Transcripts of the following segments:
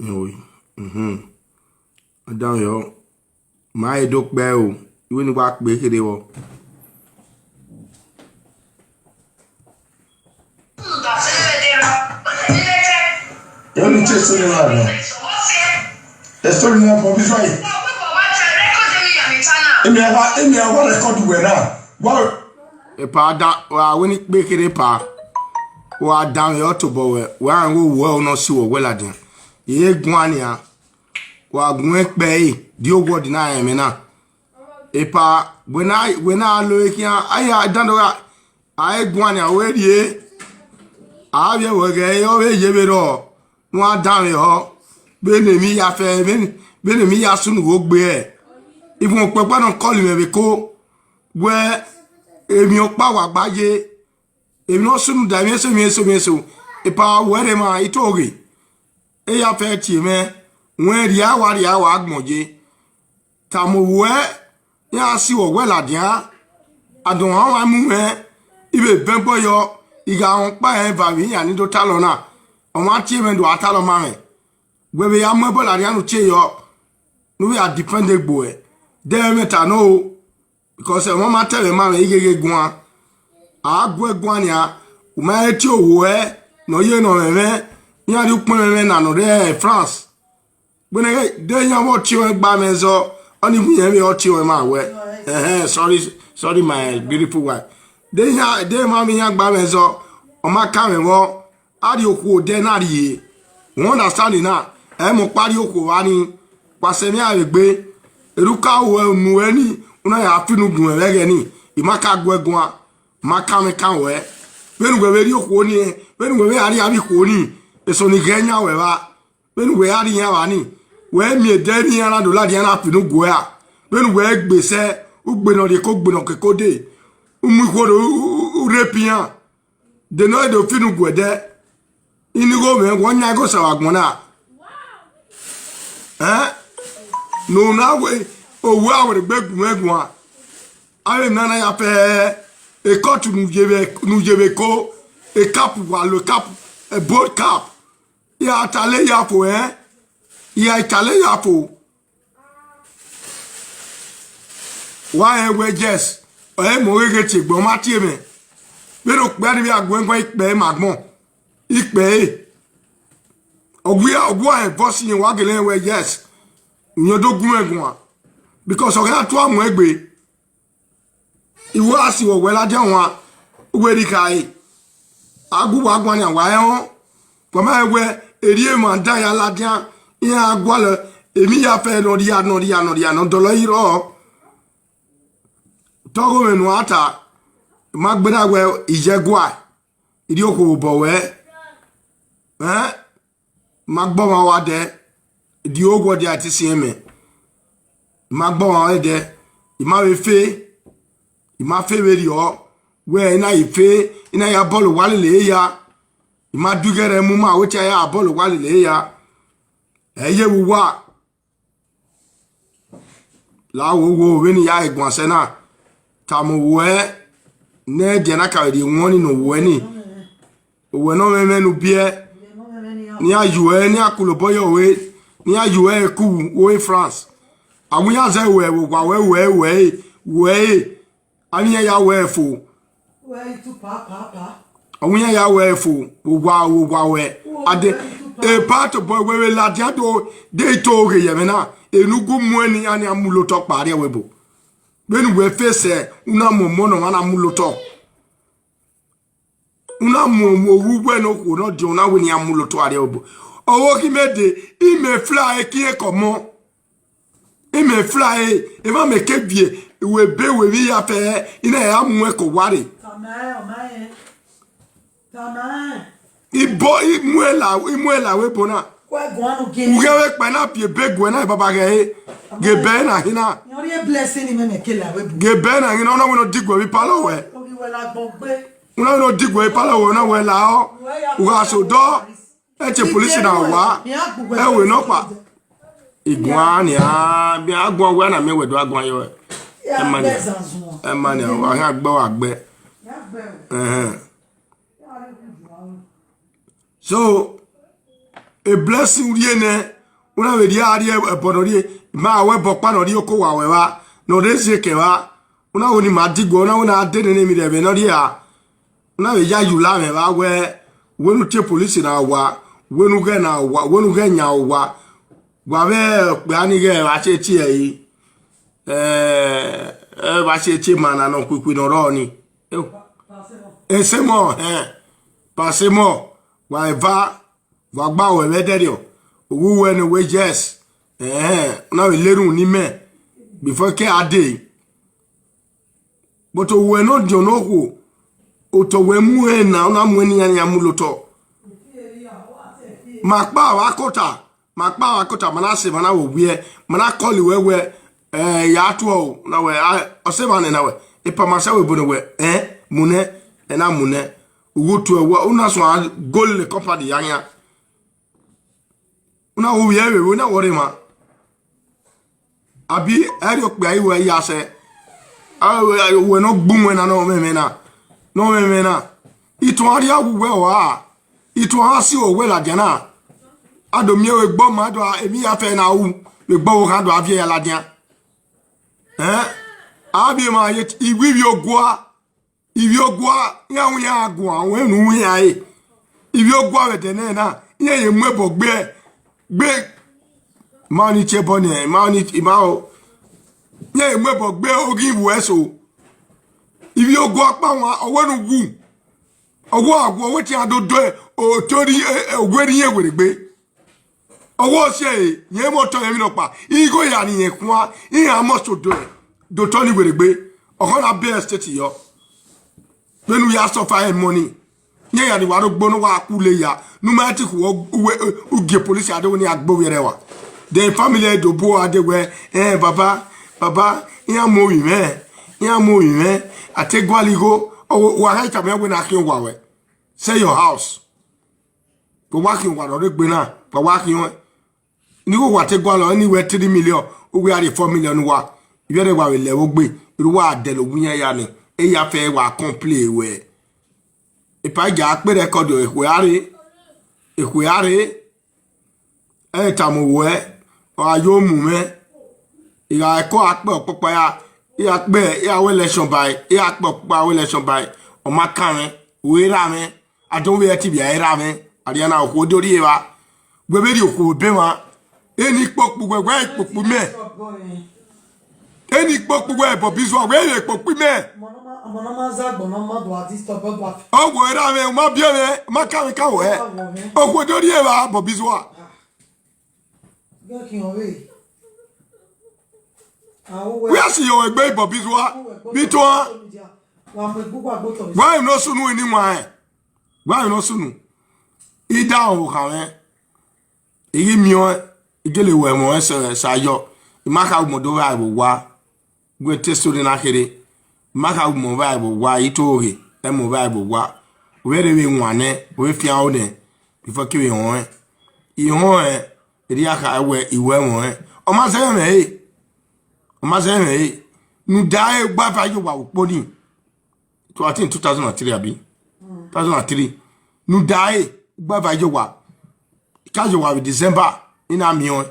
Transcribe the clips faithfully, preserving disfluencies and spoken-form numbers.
Ewe, mhm. Adan yọ, ma he do kpẹ o, iwe ni wa kpe kherhe vbọ. Ẹni tí èso yẹn wà náà. Èso yẹn fọ bí sáyé. Èmi àwa, èmi àwa rẹkọdù wẹ̀ náà. Wá. Epa da, wa wẹ ni kpe kherhe epa. Wa danmwehọ tobọ wẹ, wa rẹn wẹ owẹ ọ nọ si wẹ wẹ ladian. Ire guan nian. Wa gun ẹkpẹ ẹre, di owọdi na rẹn mwẹ na. Epa, wẹ na, wẹ na lo ekhian, aya dandọ gha, a i guan nian, wẹ rhie. A vbiẹ wẹ ghẹ, ọ vbe ye vberriọ, ne a danmwehọ, vbene emwi ya fẹ, vbene, vbene emwi ya sunu vbe ogbe ẹre. Ivun ọkpẹkpa nọ kọl mwẹ vbe eko, wẹ emwi ọkpa wa gba ye, emwi ne ọ sunu da emwi eso, emwi eso, emwi eso. Epa wẹ rre emwa, I to ghe. E ya fẹ tie mwẹ, wẹ rhia wa, rhia wa agbọn ye. Tama owẹ, iran si wẹ wẹ ladian, adọnmwẹ ọmwa mu mwẹ, I vbe bẹn ẹbọ yọ, I gha rẹn ọkpa rẹn eva vbe iran ni do talọ na, ọ ma tie mwẹ do a talọ ma mwẹ. Wẹ vbe ya mu ẹbọ ladian ne u tie yọ, ne u vbe ya defend egbe uẹ, de ẹmwata nọ o, because ẹmwẹ ọ ma ta ẹmwẹ ma mwẹ igheghe guan. A gu ẹre guan nian, u ma he tie owẹ ne ọ ye ne ọ mwẹ mwẹ, iran rhie ukpọn ẹmwẹ na ne ọ rre France. Wẹ nẹ, de iran vbe ọ tie ọnrẹn gba mwẹ zọ, ọni iwu irẹn vbe ọ tie ọnrẹn ma wẹ. Ẹhẹn, sorry, sorry, my beautiful wife. De iran, de emwa vbe iran gba mwẹ zọ, ọ ma ka mwẹ vbọ, a rhie okhuo odẹ na rhie. U understand na? Ẹ mẹ ọkpa rhie okhuo vba ni, wa sẹ emwi a vbe gbe. Erha uka ruẹ unu ẹ ni, u na ya fi unu gun ẹmwẹ ẹghẹ ni, I ma ka gu ẹ guan, ma ka mwẹ kan ruẹ. Vbene uwẹ vbe rhie okhuo ni, vbene uwẹ vbe a rhie avbe ikhuo ni, eso ni ghẹ yan ruẹ vba. Vbene uwẹ a rhie iran vba ni, wẹ miẹn ẹdẹ ne iran na do ladian na fi unu gu ẹ ra? Vbene uwẹ gbe sẹ, ugbe ne ọ rhie eko, ugbe ne ọ ke eko dee, u mu ikhuo do, u, u, u rape iran. De ne ọ do fi unu gu ẹdẹ, inigho mwẹ, wẹ ọ yan igho sẹ vbe agbọn na. Ẹn? Ne u na wẹ, owẹ a wẹ egbe gu mwẹ guan. Avbe emwi na na ya fẹ ekọtu ne u ye vbe, ne u ye vbe eko, ekapu wa lo ekapu, ẹ bold cap. I gha tale ya fo, ẹn? I gha tale ya fo. Wa rẹn wẹ yes, ọ re mẹ ọghe ghe tie egbe, ọ ma tie mwẹ. Vbene okpia ni vbe a guẹn guan ikpẹ ma agbọn, ikpẹ ẹre. Ọ gu, ọ gu ẹre vọ si yẹn, wa gele rẹn wẹ yes, uyẹn do gu mwẹ guan, because ọ gha tu a mu egbe. I wa si wẹ wẹ ladian wan, uwẹ rhie khare. A gu uwa guan nian, wa rẹn họn. Wa ma rẹn wẹ erriọ emwa dan ya ladian, iran gualọ emwi ya fẹ ne ọ rhia, ne ọ rhia, ne ọ rhia, ne ọ dọlọ i rrọọ. Te ọghe mwẹ ne u ra ta, ma gberra wẹ iyẹgua, I rhie okhuo vbe obọ ruẹ. Ẹn? Ma gbe ọmwa ua dẹ, the whole world ya te siẹn mẹ. I ma gbe ọmwa ruẹ dẹ, I ma vbe fe, I ma fe vberriọ, wẹ I na i fe, I na ya bọlọ owa lele ya, I ma du ighẹrẹ mu ma, wẹ te a ya bọlọ owa lele ya. Ẹ ye vbe uwa. La wo wo vbene I ya he guan sẹ na, tama owẹ ne ẹdẹ na ka vbe rhie wọn ni ne owẹ ni. Owẹ ne ọ mwẹ ẹmwẹ ne u biẹ, ne iran yu ẹ, ne iran kulo obọ yọ ore, ne iran yu ẹ ku ore France. Avbe iran zẹ ruẹ vbe owa ruẹ, ruẹ, ruẹ, ruẹ, avbe iran ya ruẹ fo. Wẹ itu pa, pa, pa. Ọ wẹ iran ya wẹ fo, owa, owa wẹ. Ade, epa tobọ wẹ vbe ladian do, de i to ghe ye ẹmwẹ na, enu gu mu ẹn ne iran, ne iran mu lotọ kpa rrie ẹvbo ebo. Vbene uwẹ fe sẹ, u na mu ọmọ ne ọmwa na mu lotọ. U na mu ọmọ oghẹ uwẹ ne okhuo ne ọ diọn, u na wẹ ne iran mu lotọ rrie ẹvbo ebo. Ọvbokhan mẹ dee, imẹ fla ẹre ke irẹn ke ọmọ. Imẹ fla ẹre, emwa mẹ ke viẹ, wẹ ebe wẹ vbe ya fẹ, I na ya mu ẹn ke owa rre. Tama ẹn, ọ ma rẹn. Tama ẹn. Ibo, I mu ẹn la, I mu ẹn la vbe ebo na. Kue guan nu gele. U ghẹ vbe kpa na pie ebe guẹ na, baba ghẹ re. Ghe ebe na hin na. Yọrọ ye blessing ni mẹ mẹ ke la vbe ebo. Ghe ebe na hin na, ọ na wẹ ne ọ diguẹ vbe ipalọ wẹ. Obi wẹ la gbọn gbe. U na wẹ ne ọ diguẹ vbe ipalọ wẹ, ọ na wẹ la ọ. U gha so dọ. Ẹ tie police na wa, ẹ wẹ nọkpa. Iguan nia, bia guan wẹ na mẹ wẹ do a guan yọ. Ẹ ma nia, ẹ ma nia, wa gha gbẹ, wa gbẹ. Ẹhẹn. So, Blessing rhie nẹ, u na vbe rhie a rhie ẹbọ ne ọ rhie, ma wẹ ẹbọ ọkpa ne ọ rhie oko wa wẹ vba, ne ọ rre zieke vba. U na wẹ ne ima diguẹ, u na wẹ ne a de nene emwi rẹ ẹvbo ne ọ rhie a. U na vbe ya ye ula mwẹ vba wẹ, wẹ ne u tie police na owa, wẹ ne u ghẹ na owa, wẹ ne u ghẹ yan owa, wa vbe okpia ni ghẹ vba tie tie ẹre, ẹ, ẹ vba tie tie ma na nọ khuikhui ne ọ rrọọ ni. Esemọ, ẹn, pasemọ, wa eva, wa gba wẹ vbe ẹdẹrriọ, uwu wẹ ne wẹ yes, ẹn, u na vbe le erhunmwu ne imẹ, before ke a dee. But owẹ ne ọ diọn ne okhuo, otọ wẹ mu ẹn na, u na mu ẹn ne iran, iran mu lotọ. Ma kpa vbe akota, ma kpa vbe akota, ma na sẹ, ma na vbe owiẹ, ma na call wẹ wẹ, ẹ, ya tuẹ o, na wẹ, a, ọ sẹ emwa nẹ na wẹ, epa ma sẹ wẹ ebo ne wẹ, ẹ, mu nẹ, ẹ na mu nẹ, uwu tuẹ wẹ, u na suẹn gol ne company ya khian. U na vbe owiẹ vbe, u na wẹ ọrre emwa. Abi ẹrriọ okpia i wẹ ya sẹ, a, wẹ ne ọ gbe uwẹn na ne ọ mwẹ mwẹ na, ne ọ mwẹ mwẹ na. Ituan rhia wu wẹ ọre a, ituan a si owẹ ladian na. A do miẹn vbe egbe ọma do a, emwi ya fẹ na ru, vbe egbe ọvbokhan do a viẹ ya ladian. Ẹn, a vbe emwa ye iwivbi ogua, ivbi ogua, iran ru iran guan, wẹ unu ru iran re. Ivbi ogua vbe ẹdẹ nẹ na, iran ye mu ẹbọ gbe, gbe, ma ni tie ẹbọ nẹ, ma ni, ma o. Iran ye mu ẹbọ gbe oghi vbe eso. Ivbi ogua ọkpa wan, ọ wẹ ne u wu. Ọ wẹ a wu, ọ wẹ te iran do do, oto ri, e, e, uwẹ rhie werriegbe. Ọ wẹ ọ si ẹre, rẹn mwẹ otọ rẹn emwi nọkpa, igho ya ne irẹn khuan, iran must do, do otọ ni werriegbe. Ọ khọ na be estate yọ. Vbene u ya suffer emọ ni, iran ya ni wa rre ogbo ne wa ku le ya, ne u ma ti khu uwẹ, u gie police a de wẹ ne iran gbe ovbi ẹre wa. Then family ẹre do bu a de wẹ, ẹ, baba, baba, iran mu ovbi mwẹ, iran mu ovbi mwẹ, a te gualọ igho, ọ, wa gha tama iran wẹ ne a khian owa ruẹ. Sell your house. Vbe wa khian owa ne ọ rre egbe na, wa wa khian ọẹn. Ne igho wa te gualọ, ẹni wẹ three million, u wẹ a rhie four million uwa. Ivbi ẹre wa vbe lẹ vbe ogbe, erha uwa dẹlẹ owa iran ya nẹ, e ya fẹ wa complain wẹ. Epa ja kpe record, ekhue a rre, ekhue a rre, ẹ i tama owẹ, ọ gha yo mu mwẹ, I gha ẹko a kpe ọkpọkpa ya, I gha kpe, I gha wẹ election ba ẹre, I gha kpe ọkpọkpa wẹ election ba ẹre, ọ ma kan mwẹ, u i ra mwẹ, a do vbe ẹtin vbe a i ra mwẹ, a rhie na okhuo do rhie evba, wẹ vbe rhie okhuo ebe mwa, eni kpokpo wẹ, wẹ i kpokpo imẹ. Eni kpokpo wẹ Bobby Zua, wẹ i vbe kpokpo imẹ. Ọmọ ne ọ ma, ọmọ ne ọ ma za agbọn ne ọ ma do a disturb, ọ do a fi. Ọ wẹ ra mwẹ, u ma biẹ mwẹ, u ma kan mwẹ kan wẹ. Ọ wẹ mwẹ. Okhuo do rhie evba Bobby Zua. Gẹ khian ọvbe. A, u wẹ. Wẹ a si yọ wẹ gbe Bobby Zua. U wẹ gbe vbe ituan. Social media. Wa mu egbe uwa gbe otọ vbe. Wẹ emwi ne ọ sunu ni wan rẹn. Wẹ emwi ne ọ sunu. I da ọvbokhan mwẹ. I ghi miẹn ọẹn, I gele wẹ ẹmwẹ ọẹn sẹ, sẹ ayọ. I ma kha gu mọ do vbe vbe owa. Gu te story na kherhe. I ma kha gu mọ vbe vbe owa, I to ghe, ẹmwẹ vbe vbe owa. Ovbi ẹre vbe wan nẹ, ovbi fian ro nẹ, before kevbe họn ẹn. I họn ẹn, erriọ a kha wẹ I wẹ ẹmwẹ ọẹn. Ọ ma zẹ mwẹ re. Ọ ma zẹ mwẹ re. Ne u da ẹre gba va ye owa vbe ukpo nii. Two, I think two thousand and three, abi? Mm. Two thousand and three. Ne u da ẹre gba va ye owa. I ka ye owa vbe December, I na miẹn ọẹn.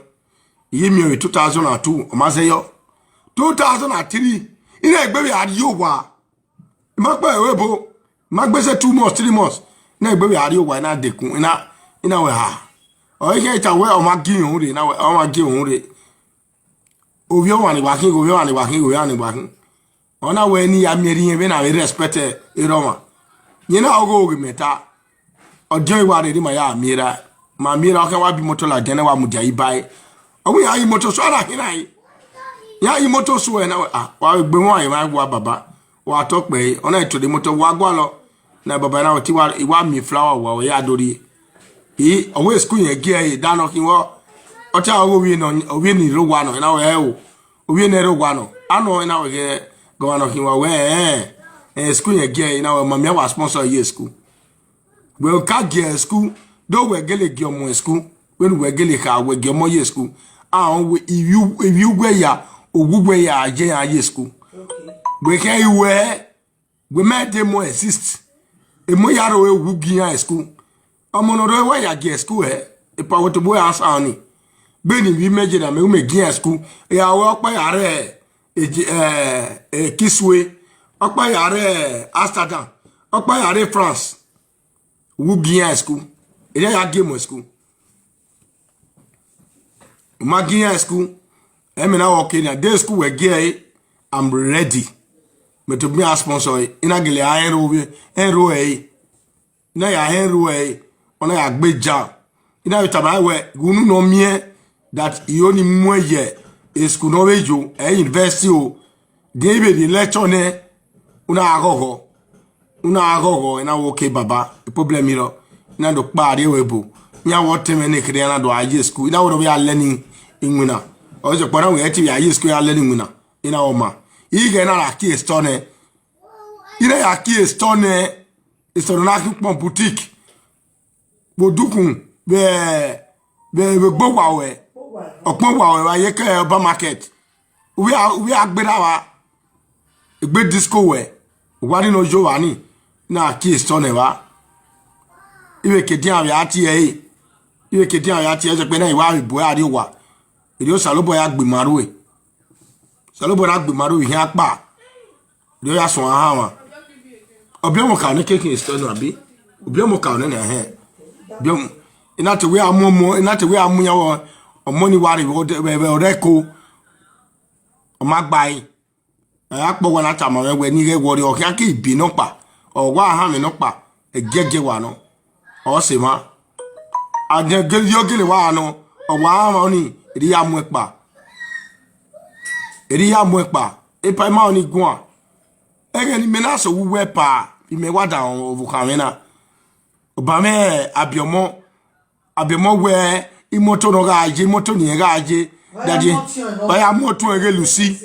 I ghi miẹn ọẹn vbe two thousand and two, ọ ma zẹ yọ. Two thousand and three, I na egbe vbe a rrie owa. I ma kpe ẹvbo ebo, I ma gbe sẹ two months, three months. I na egbe vbe a rrie owa, I na dekun, I na, I na wẹ ha. Ọ i khian ta wẹ ọ ma gie uhunmwu rre, I na wẹ ọ ma gie uhunmwu rre. Ovbi ọmwa ni wa khin, ovbi ọmwa ni wa khin, ovbi ọmwa ni wa khin. Ọ na wẹ ne I ya miẹn rhie vbene a vbe respect erha ọmwa. Yẹn na ọghe oghe mẹ ta. Ọdiọn I wa rhie ma ya miẹn erha. Ma miẹn erha, ọ khian wa bi imoto ladian ne wa mudia iba ẹre. Ọ wẹ iran ye imoto suẹ na khin na re. Iran ye imoto suẹ na wẹ, ah, wa vbe gbe emwa emwa wa baba. Wa tọ kpẹre, ọ na to de imoto wa gualọ. Na baba na wẹ te I wa, I wa miẹn flower wa, wa ya do rhie. I, ọ wẹ school yẹn gie ẹre, da nọ khin wọ. Ọ ta ọghe ovbi nọ, ovbi ni rre owa nọ, na wẹ o. Ovbi ne rre owa nọ. A nọ na wẹ ghẹ, gọmwa nọ khin wa wẹ, ẹ, ẹ, school yẹn gie ẹre, na wẹ ma miẹn wa sponsor ye school. Wẹ ka gie school, do wẹ gele gie ọmọ school, wẹ nu wẹ gele kha wẹ gie ọmọ ye school. A họn wẹ ivbi, ivbi uwẹ ya, owu uwẹ ya, a ye iran ye school. Okay. Wẹ khẹ i wẹ, wẹ mẹ de mo exist. Emọ ya ro ewu gi iran school. Ọmọ ne ọ rre wa ya gie school ẹ. Epa wẹ tobọ ya sa ni. Beni vbe imẹ je na, mẹ gu mẹ gi iran school. Ya wẹ ọkpa ya rre, eh, eh, Kiswe. Ọkpa ya rre Amsterdam. Ọkpa ya rre France. Wu gi iran school. Erriọ ya gie mu school. U ma gi iran school. Ẹmwẹ na wẹ okay na. De school wẹ gie ẹre, I'm ready. Mẹ tobọ mẹ a sponsor ẹre. I na gele a enroll vbe, enroll ẹre. I na ya enroll ẹre. Ọ na ya gbe JAMB. I na vbe tama wẹ, unu nọ miẹn that I only mu ẹre ye school ne ọ vbe yo, ẹ university o. Then I vbe rhie lecture nẹ, u na ghọghọ. U na ghọghọ, I na wẹ okay baba, problem i rọ. I na do kpa rrie ẹvbo ebo. Iran wẹ ọtẹn mwẹ nekherhe, iran na do a ye school. I na wẹ ne ọ vbe a learn iwinna. Ọ zẹ kpa na wẹ ẹ te vbe a ye school, iran learn iwinna. I na wẹ ọma. Ighẹ na ra kie store nẹ. I na ya kie store nẹ. Store na khin ukpọn boutique. Vbe odukhun, vbe, vbe, vbe egbe owa ruẹ, ọkpọn owa ruẹ vbe a ye ke Oba Market. Uwẹ a, uwẹ a gberra vba, egbe disco ruẹ, uwa ni nọ yo vba ni, na kie store nẹ vba. I vbe ke dian vbe a tie ẹre, I vbe ke dian vbe a tie ẹre, zẹkpẹ na I wa vbe bu ẹre a rrie owa. Erriọ Osanobua ya gbe ima rue. Osanobua na gbe ima rue vbe ihian kpa. Erriọ ya suẹn ahan mwa. Ọbiọmọ ka nẹ keke store nọ, abi? Ọbiọmọ ka nẹ nẹ hẹ. Ọbiọmọ, I na te wẹ a mu ọmọ, I na te wẹ a mu iran vbe ọmọ ni wa rre vbe ọdẹ, vbe, vbe ọrẹ ẹko. Ọ ma gba ẹre. A ya kpọ wa na tama mwẹ wẹ ne I ghẹ worry, ọ khian ke ibi nọkpa, ọ wa hanmwẹ nọkpa, ẹgiẹgiẹ wa nọ, ọ sẹ emwa. A dẹ gele, ọ gele wa nọ, ọ wa hanmwẹ ọnii, erriọ I ya mu ẹkpa. Erriọ I ya mu ẹkpa, epa ima ọnii guan. Ẹghẹ ne imẹ na sẹ uwu uwẹ pa, imẹ wa da ọvbokhan mwẹ na. Ọba mwẹ Abiọmọ, Abiọmọ wẹ imoto ne ọ gha ye, imoto ne irẹn gha ye, daddy, ba ya mu ọtuẹn ghe Lucy,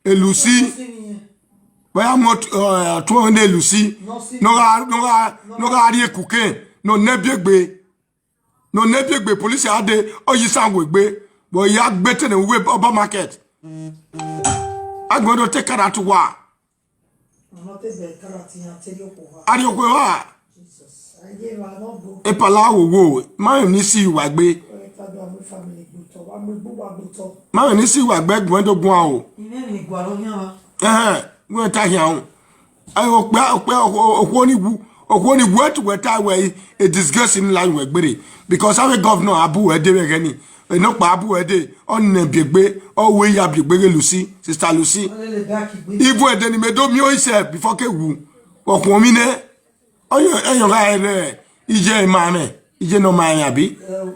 e Lucy, ba ya mu ọtu-, eh, ọtuẹn ne Lucy, ne ọ gha, ne ọ gha, ne ọ gha rrie kuke, ne ọ nẹ biegbe, ne ọ nẹ biegbe, police a dee, ọ yi isan wegbe, vbe ọ ya gbe te ne uwu Oba Market. Agbọn do te kara tu wa. Ọ nọ te bẹ kara ti yan te rhie okhuo ha. A rhie okhuo ha. Jesus. Aye wa no go. Epa la wo wo, ma rẹn ni si uwa gbe. Wẹ ta do a mu family gbe otọ, wa mu igbu wa gbe otọ. Ma rẹn ni si uwa gbe, guan do guan o. Imẹ ni gualọ yan wa. Ẹhẹn, wẹ ta hian o. Ayo, okpia, okpia, okhuo, okhuo ni wu, okhuo ni wu ẹtu wẹ ta wẹ, a disgrace in line wẹ gbere. Because avbe governor a bu wẹ dee vbe ẹghẹ ni. Enọkpa a bu wẹ dee, ọ nẹ biegbe, ọ wẹ ya biegbe ghe Lucy, sister Lucy. Ọ lele back igbe. Ibu ẹdẹ ni mẹ do miẹn himself before ke wu. Ọ khuọnmwi nẹ, ọ yọ, ọ yọ gha rẹ iye ma mwẹ, iye nọ ma mwẹ, abi? Eh,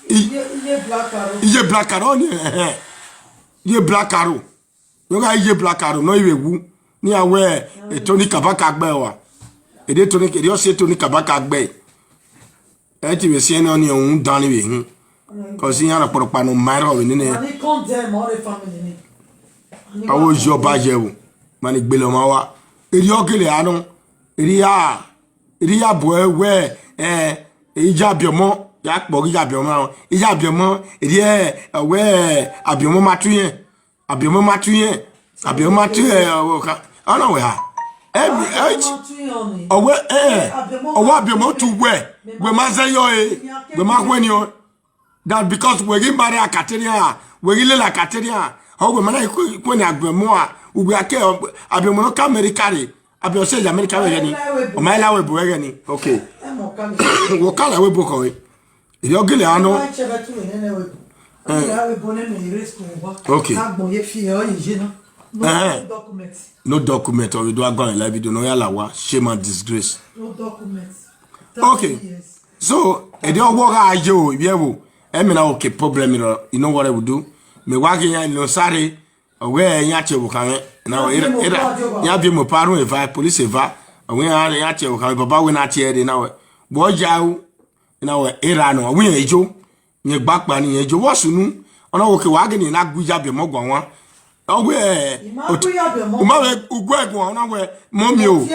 I-, iye, iye Black Arrow. Iye Black Arrow ni, ẹhẹn. Iye Black Arrow. Ne ọ gha ye Black Arrow, ne ọ i vbe wu, ne iran wẹ, e Tony Kabaka gbe wa. Ede Tony, ede ọ si Tony Kabaka gbe. Ẹ te vbe si ẹnẹ ọnii, ọ rhunmwuda ọnii vbe hin. Cause iran rhọkpọrhọkpa ne ọ ma rrọọ vbe nene. Mani condemn all the family ni. Mani wa condemn. Ọ wo yi ọba ye ẹvbo, mani gbele ọmwa wa. Erriọ ọ gele a nọ, erriọ a, erriọ a bu ẹre wẹ, eh, Iyabiọmọ, ya kpọ ghe Iyabiọmọ, Iyabiọmọ, erriọ, eh, wẹ, eh, Abiọmọ ma tu irẹn. Abiọmọ ma tu irẹn. Abiọmọ ma tu irẹn, ọ, ọ ka, ọ na wẹ ha. Ẹ, ẹ, ọ wẹ, eh, ọ wẹ Abiọmọ tu wẹ, wẹ ma zẹ yọ e, wẹ ma khuẹn ni ọ. That because wẹ ghi ma rre akaterian, wẹ ghi lele akaterian, ọ wẹ ma na khuẹn ni Abiọmọ a, uwẹ a ke, Abiọmọ nọ ka America rre, Abiọmọ sẹ America vbe ẹghẹ ni, ọ ma la wẹ bu ẹghẹ ni, okay. Wẹ ọ ka la wẹ bu kọ re. Erriọ ọ gele a nọ. Why check to nene we? Eh. Ani ya we bo ne me erase school wa. Okay. Agbọn ye fi e, ọ ye ye na. No, eh, no document. No document, ọ vbe do a guan la video, ne ọ ya la wa, shame and disgrace. No document. Okay. Thirty years. So, ede ọwọ gha ye o, ivbi ẹvbo, ẹ mẹ na okay, problem, you know, you know what I would do? Mẹ wa ghe iran nọ sare, ọ wẹ iran tie ọvbokhan mwẹ, na wẹ, iran, iran, iran biẹ mu pa run eva, police eva, ọ wẹ iran, iran tie ọvbokhan mwẹ, baba wẹ na tie ẹre na wẹ. Vbe ọ ya ru, na wẹ, erha nọ, ọ wẹ iran ejo, iran gba kpa ni iran ejo, vbọ sunu, ọ na wẹ okay, wa ghe ne na gu Iyabiọmọ guan wan. Ọ wẹ, I ma gu Iyabiọmọ. U ma vbe ugu ẹguan, ọ na wẹ, mọmi o,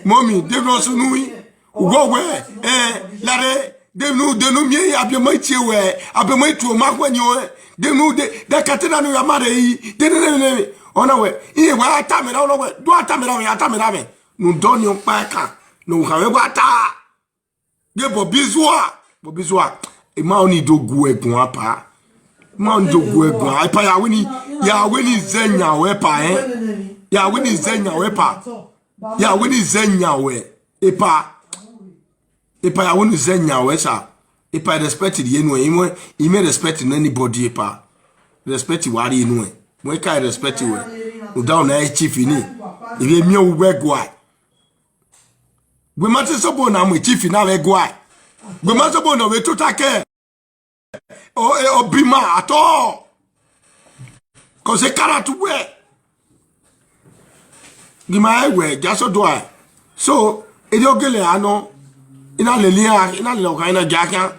mọmi, de vbọ sunu i, ugu wẹ, eh, lare, de nu, de nu miẹn Abiọmọ i tie wẹ, Abiọmọ i tuẹ ma khuẹ ni ọnrẹn, de nu, de, de kẹtẹ na nu ya ma rre i, de ne, ne, ne, ne, ọ na wẹ, iye wa ta mẹ ra, ọ na wẹ, do a ta mẹ ra, ya ta mẹ ra mẹ, nu dọ ni ọkpa ẹkan, ne u kha vbe wa ta. Ghe Bobby Zua, Bobby Zua. Ima ọni do gu ẹguan pa. Ima ọni do gu ẹguan. Epa ya wini, ya wini zẹ yan wẹ pa, eh? Ya wini zẹ yan wẹ pa. Ya wini zẹ yan wẹ. Epa. Epa ya wini zẹ yan wẹ sa. Epa respect rhie nuẹn. Imẹ, imẹ respect nọ anybody epa. Respect wa rhie nuẹn. Wẹ ka respect wẹ. Uda una e chief ni. Ivbi miẹn uwẹ gua. Wẹ ma te sobo na mu chief na vbe gua. Wẹ ma sobo na vbe tota kẹ. O, e, obi ma at all. Cause e character wẹ. Ghi ma ẹ wẹ, just so do I. So, eri ogele a nọ, I na lele iran, I na lele ọghan, I na gia khian.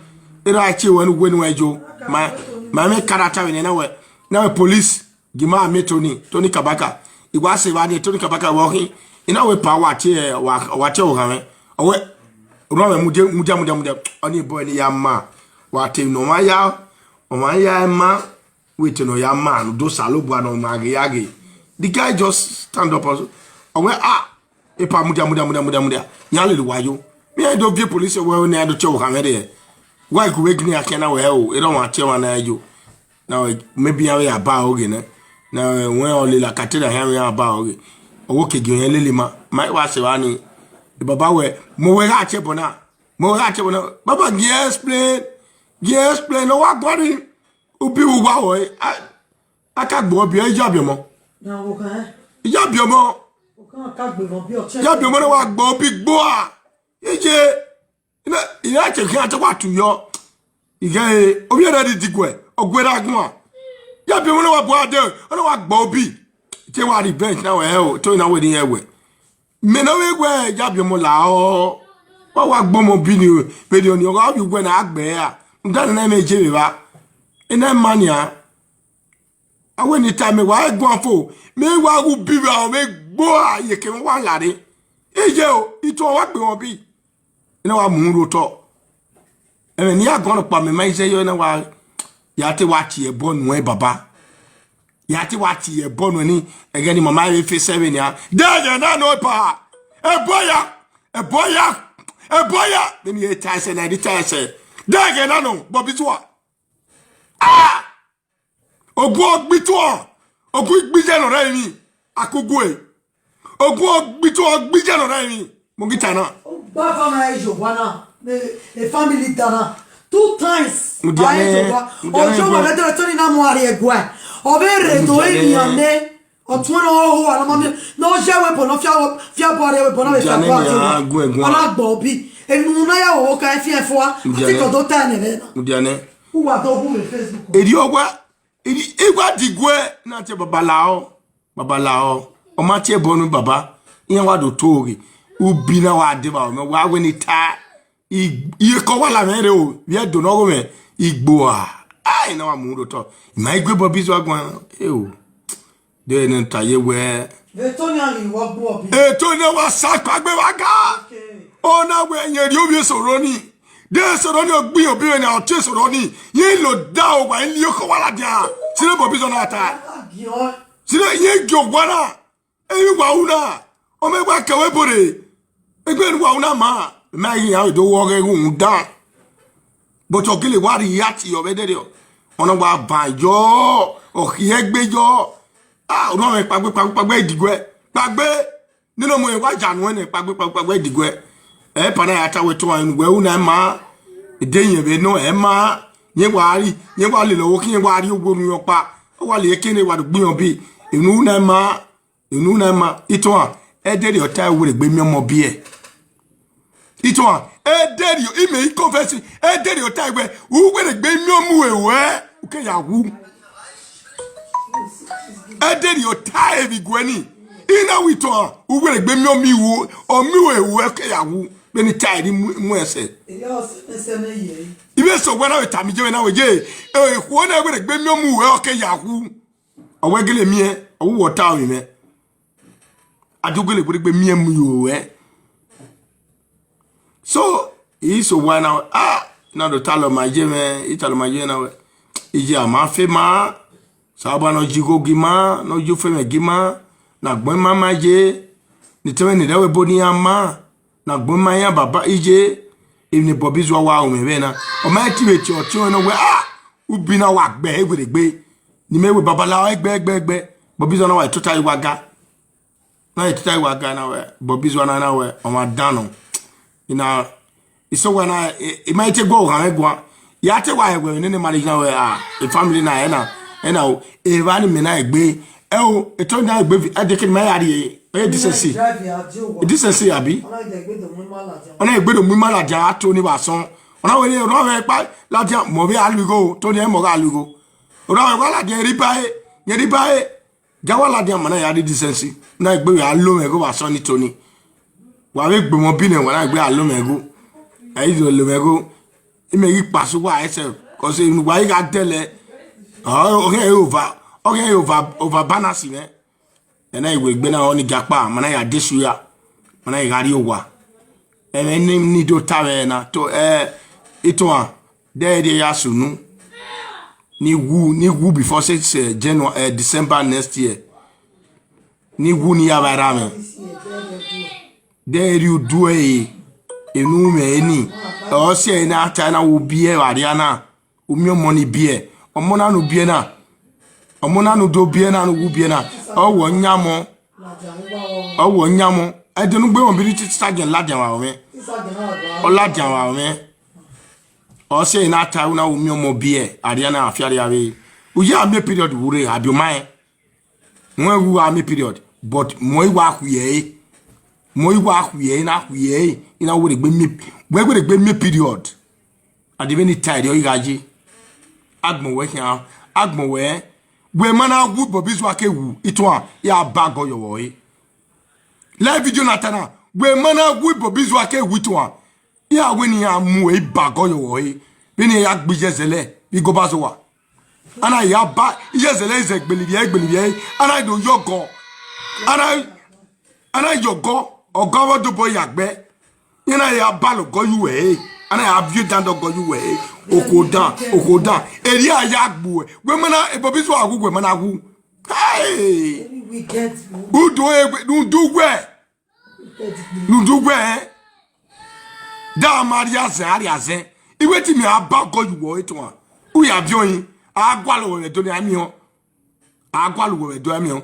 Erha tie wẹ ne uwẹ ne uwẹ jo. Ma, ma mẹ character vbe nẹ na wẹ, na wẹ police. Ghi ma mẹ Tony, Tony Kabaka. I wa sẹ evba ni Tony Kabaka vbe ọ khin. I na wẹ pa wa tie, wa, wa tie ọghan mwẹ. Ọ wẹ, orhọn mwẹ mudia, mudia, mudia, mudia. Ọni boy ni ya ma. Wa te ne ọmwa ya, ọmwa ya ma. Wẹ te ne ọ ya ma, ne u do Osanobua ne ọ ma ghe ya ghe. The guy just stand up. Ọ wẹ, ah, epa mudia, mudia, mudia, mudia, mudia. Iran lele uwa yo. Iran do viọ police wẹ ne iran do tie ọvbokhan mwẹ rre. Wa i gu vbe gini a khian na wẹ hẹ o, erha ọmwa tie ọmwa na yo. Na wẹ, maybe iran vbe ya ba oghe nẹ. Na wẹ, wẹ ọ lele akate na khian vbe iran ba oghe. Ọ wẹ oke gie iran lele ma. Ma wa sẹ evba ni. Baba wẹ, mo wẹ gha tie ẹbọ na. Mo wẹ gha tie ẹbọ na. Baba gi explain. Gi explain. Ọ wa guan ni. Ubi vbe uwa ruẹ, a, a ka gbe ọbi, ẹ, iyabiọmọ. Na wo khan. Iyabiọmọ. O khan ka gbe ọbi ọchẹ. Iyabiọmọ na wa gbe ọbi gboa. Iye, ina, ina che khian te wa tu yọ. Ighe, ovbi ẹre ni diguẹ, ọ gu ẹre guan. Iyabiọmọ na wa bu ade, ọ na wa gbe ọbi. Te wa revenge na wẹ hẹ o, to na wẹ ni hẹ wẹ. Mẹ ne ọ vbe wẹ iyabiọmọ la ọ, wa wa gbe ọmọ bi ni, vbene ọni ọ gha vbe uwẹ na gbe ra, rhunmwuda nene mẹ je vbe evba, ena ma nian. A wẹ ne I ta mẹ wa guan fo, mẹ wa ghe ubi vbe aro vbe gbo a, iyeke mwẹ wa la rre. Iye o, ituẹn wa gbe mwẹ ọbi, ena wa mu unu rre otọ. Ẹmwẹ ne I ya guan rhọkpa mẹ ma i zẹ yọ, ena wa, ya te wa tie ẹbọ nuẹn baba. Ya te wa tie ẹbọ nuẹn ni, ẹghẹ ne mama vbe fẹsẹ vbe nian. Dẹghẹ na nọ epa. Ẹbọ ya, ẹbọ ya, ẹbọ ya. Vbene I ta ẹsẹ na, I ta ẹsẹ. Dẹghẹ na nọ, Bọbi Zua. Ah! Ogun ọgbituọ, ogun igbiye nọ rẹ emwi, akugue. Ogun ọgbituọ, igbiye nọ rẹ emwi. Mo ghi ta na. Ọgbava na e ye owa na, e, e family da na. Two times. Mudia a e ye nẹ, owa. Mudia nẹ. Ọjọ ma ẹguẹ. Vbe dẹrẹ Tony na mu arrie ẹguae. Ọ vbe rre do Mudia nẹ. Enian nẹ. Ọtuẹn ne ọ ho a na ma miẹn. Ne ọ ye ẹvbo ne ọ fia, fia bu arrie ẹvbo na vbe fia bu arrie ẹvbo. Mudia nẹ, a gu ẹguae. Ọ na gbe ọbi. Enu na ya wo ka fian fua. Mudia nẹ. Ati kọ do ta ẹnẹ vbe na. Mudia nẹ. Uwa do hu vbe Facebook. Erriọ wa, erri-, I wa diguẹ na tie baba lahọ. Baba lahọ, ọ ma tie ẹbọ nu baba, iran wa do to ghe, ubi na wa deba mwẹ, wa wẹ ne I ta, I, I kọ wa la mwẹ rre o, vbe Ẹdo ne ọ gho mwẹ, I gbo a, ai, na wa mu unu rre otọ, I ma i gu Bọbi Zua guan, e o, de ne ta ye wẹ. Vbe Tony a ghi wọ gbo ọbi. E Tony na wa sa kpagbe wa ga. Okay. Ọ na wẹ yẹn rhie ovbi Esoro ni. De Esoro ni ọ gbe iran obọ na, ọ tie Esoro ni. Ye lo da owa, I li okọ wa ladian. Sire Bọbi Zua na ta. Sire ye gie owa na. Eyi wa u na. Ọ mẹ wa kẹwẹ bore. Egbe ni wa u na ma. Ma yi ya do wọ ghe gun dan. But ọ gele wa rhie ati yọ vbe dẹrriọ. Ọ na wa ban yọ. Ọ khiẹ gbe yọ. Ah, ọ na mwẹ kpagbe, kpagbe, kpagbe, idiguẹ. Kpagbe. Nene ọmọ wa ya nuẹn nẹ kpagbe, kpagbe, kpagbe, idiguẹ. Ẹ pa na ya ta wẹ to anu wẹ u na ma. Ede yẹn vbe nọ ẹ ma. Yẹn wa ri, yẹn wa lele ọvbokhan, yẹn wa rhie owo nu yọ kpa. Ọ wa lele ekene wa do gbe iran bi. Enu na ma, enu na ma. Itohan, ẹ dẹrriọ ta wẹ rhie egbe miẹn ọmọ biẹ. Itohan, ẹ dẹrriọ, imẹ i confess, ẹ dẹrriọ ta wẹ, u wẹ rhie egbe miẹn ọmọ ruẹ, u ke ya wu. Ẹ dẹrriọ ta vbe iguẹ ni, I na wẹ itohan, u wẹ rhie egbe miẹn ọmọ ruẹ, ọmọ ruẹ, u ke ya wu, vbene I ta ẹre mu, mu ẹsẹ. Ivbi eso wẹ na vbe tama iye mwẹ na wẹ ye, ekhuo na wẹ rhie egbe miẹn ọmọ ruẹ, ọ ke ya wu. Ọ wẹ gele miẹn, ọ wu wẹ ọ ta ovbi mwẹ. A do gele wẹ rhie egbe miẹn ọmọ ruẹ. So, I so wa na, ah, na do talọ ma iye mwẹ, I talọ ma iye mwẹ na wẹ. Iye a ma fe ma, Osanobua ne ọ yi igho gie ima, ne ọ yi ofẹmwẹ gie ima, ne agbọn ima ma ye, ne etẹmwẹ ni rre ẹvbo ebo ne iran ma, ne agbọn ima iran baba iye, Emwi ne Bobby Zua wa ru mwẹ vbe na, ọ ma ti vbe tie ọtiọnrẹn nọ wẹẹ, ah, ubi na wa gbe ẹre werriegbe. Ne imẹ wẹ babalao ẹgbẹ, ẹgbẹ, ẹgbẹ. Bobby Zua na wa tota iwaga. Na tota iwaga na wẹẹ, Bobby Zua na, na wẹẹ, ọmwa dan nọ. Ina, iso wa na, e, e ma te gu ọghan mwẹ guan. Ya te wa ẹwẹ nene marriage na wẹẹ, ah, e family na, ẹ na, ẹ na o, evba ni mẹ na egbe. Ẹ o, eto na egbe, ẹ de ke ma ya rrie, ẹ decency. Decency, abi? Ọ na egbe do mu ima ladian, a to ni vbe asọn. Ọ na wẹẹ, ọ na wẹẹ kpa ladian, mọ vbe a lu igho, to ni ẹ mọ gha lu igho. Ọ na wẹẹ wa ladian, eri ba e, eri ba e. Ja wa ladian, ma na ya rrie decency. Na egbe a lo mwẹ igho vbe asọn ni to ni. Wa vbe gbe ọmọ bi nẹ, wa na egbe a lo mwẹ igho. Ẹ i do lo mwẹ igho. Imẹ ghi kpasu wa ẹsẹ, cause enu wa i gha dẹlẹ. Ọ, ọ ghẹ ova, ọ ghẹ ova, ova balance mwẹ. Ẹ na iwe egbe na, ọ ni ga kpa, ma na ya desu ya, ma na gha rrie owa. Ẹmwẹ ne ni do ta vbe na, to, eh, itohan, de rhie ya sunu. Ni wu, ni wu before six, eh, January, eh, December next year. Ni wu ni ya vbe ra mwẹ. De rhie udu ẹre, enu mwẹ eni. Ọ si ẹre na ta na wo biẹ vbe arria na. U miẹn ọmọ ni biẹ, ọmọ na ne u biẹ na, ọmọ na ne u do biẹ na, ne u wu biẹ na, ọ wẹ ọ yan ọmọ, ọ wẹ ọ yan ọmọ. Ẹdẹ ne u gbe wọn bi ni te Sagiẹn ladian vbe aro mwẹ, ọ ladian vbe aro mwẹ. Ọ sẹ na ta na u miẹn ọmọ biẹ, arria na afiarria vbe. U ya miẹn period vbe urre, abi ọ ma rẹn. Wẹ wu a miẹn period, but mọ i wa khuiẹ ẹre, mọ i wa khuiẹ ẹre, na khuiẹ ẹre, i na wẹ gbe miẹn, wẹ wẹ gbe miẹn period. A de vbe ni ta ẹre ọ i gha ye. Agbọn wẹ khian, agbọn wẹ, wẹ ma na wu Bobby Zua ke wu, itohan, ya ba gọ yọ vbe ọre. Live video na ta na, wẹ ma na wu Bobby Zua ke wu itohan. Iran wẹ ne iran mu ẹre ba gọ yọ vbe ọre, vbene iran ya gbe iyẹzẹlẹ vbe igobazowa. Ana ya ba iyẹzẹlẹ, izẹ gbelivbiẹ, gbelivbiẹ, ana do yọ gọ. Ana, ana yọ gọ, ọgọ vbe dobọ ya gbẹ. Iran ya ba lọ gọ yu ẹre, ana ya viọ dan dọ gọ yu ẹre. Okhuo dan, okhuo dan. Eri a ya gbu ẹ. Wẹ ma na, Bobby Zua wu, wẹ ma na wu. Hey! Udu egbe, udu wẹ. Nudu wẹ, da ma rhie azẹn, a rhie azẹn. Iwe ti mi a ba ọgọ yu wọ etuan. U ya viọ yin, a gualọ wẹ vbe do ni a miẹn. A gualọ wẹ vbe do a miẹn.